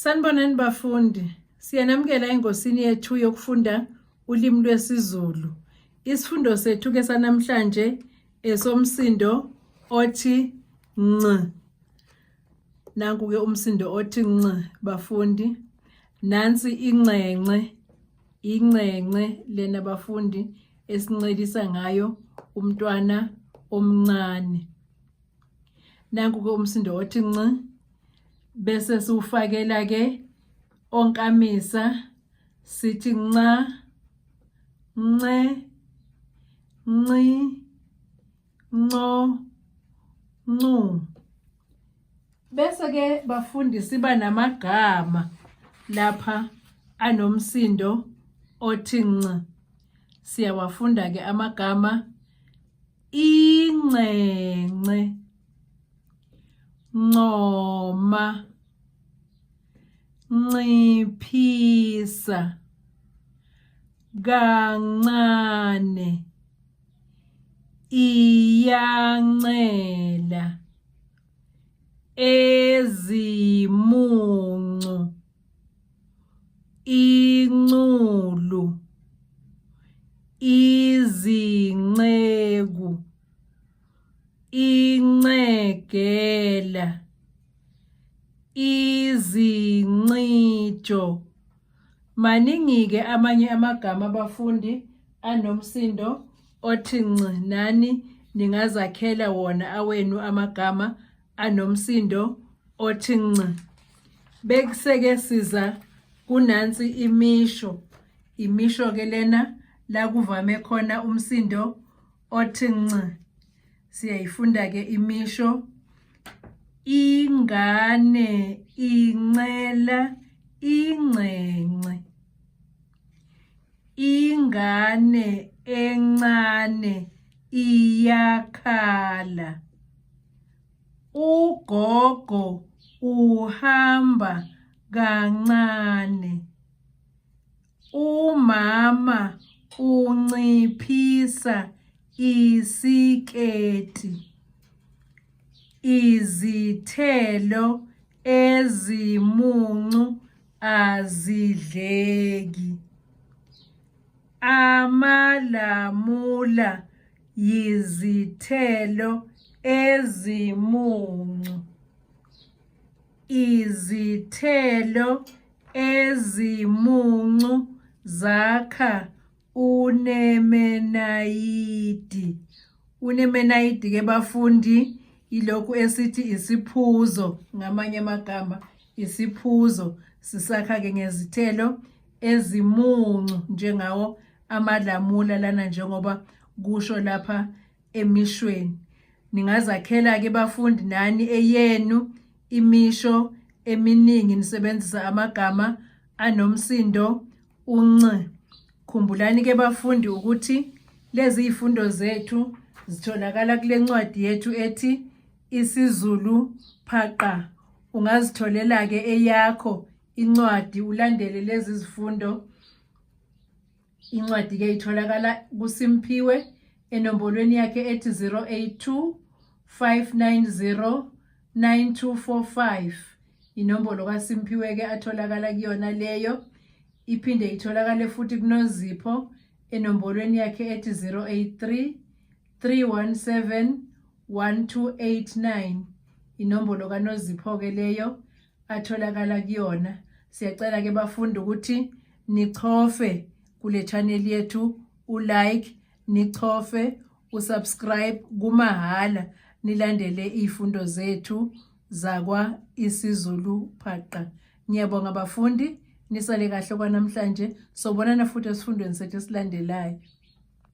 Sanibonani bafundi, siyanamukela engosini yethu yokufunda ulimi lwesiZulu. Isifundo sethu ke sanamhlanje esomsindo othi nc. Nanku ke umsindo othi nc bafundi. Nansi incence, incence lena bafundi esincelisa ngayo umntwana omncane. Nanku ke umsindo othi nci bese siwufakela ke onkamisa sithi nca nce nci nco ncu. Bese ke bafundi siba namagama lapha anomsindo othi nci. Siyawafunda ke amagama Incence, ncoma, nciphisa, kancane, iyancela, ezimuncu, inculu, izinceku, incegela, izincijo. Maningi-ke amanye amagama abafundi anomsindo othi nci nani ningazakhela wona awenu amagama anomsindo othi nci. Bekuseke siza kunansi imisho. Imisho ke lena la kuvame khona umsindo othi nci. Siyayifunda ke imisho. Ingane incela ingcence. Ingane encane iyakhala. Ugogo uhamba kancane. Umama unciphisa isiketi. Izithelo ezimuncu azidleki. Amalamula yizithelo ezimuncu. Izithelo ezimuncu zakha unemenayidi. Unemenayidi ke bafundi ilokhu esithi isiphuzo ngamanye amagama isiphuzo sisakha ke ngezithelo ezimuncu njengawo amalamula lana njengoba kusho lapha emishweni. Ningazakhela-ke bafundi nani eyenu imisho eminingi nisebenzisa amagama anomsindo unc. Khumbulani-ke bafundi ukuthi lezi zifundo zethu zitholakala kule ncwadi yethu ethi isiZulu Phaqa. Ungazitholela-ke eyakho incwadi ulandele lezi zifundo. Incwadi-ke itholakala kuSimphiwe enombolweni yakhe ethi 082 590 9245. Inombolo kaSimphiwe-ke atholakala kuyona leyo. Iphinde itholakale futhi kuNozipho enombolweni yakhe ethi 083 317 1289. Inombolo kaNozipho-ke leyo atholakala kuyona. Siyacela ke bafundi ukuthi nichofe kule channel yethu ulike, nichofe usubscribe kumahhala nilandele izifundo zethu zakwa isiZulu Phaqa. Ngiyabonga bafundi, nisale kahle kwanamhlanje. Sobonana futhi esifundweni sethu esilandelayo.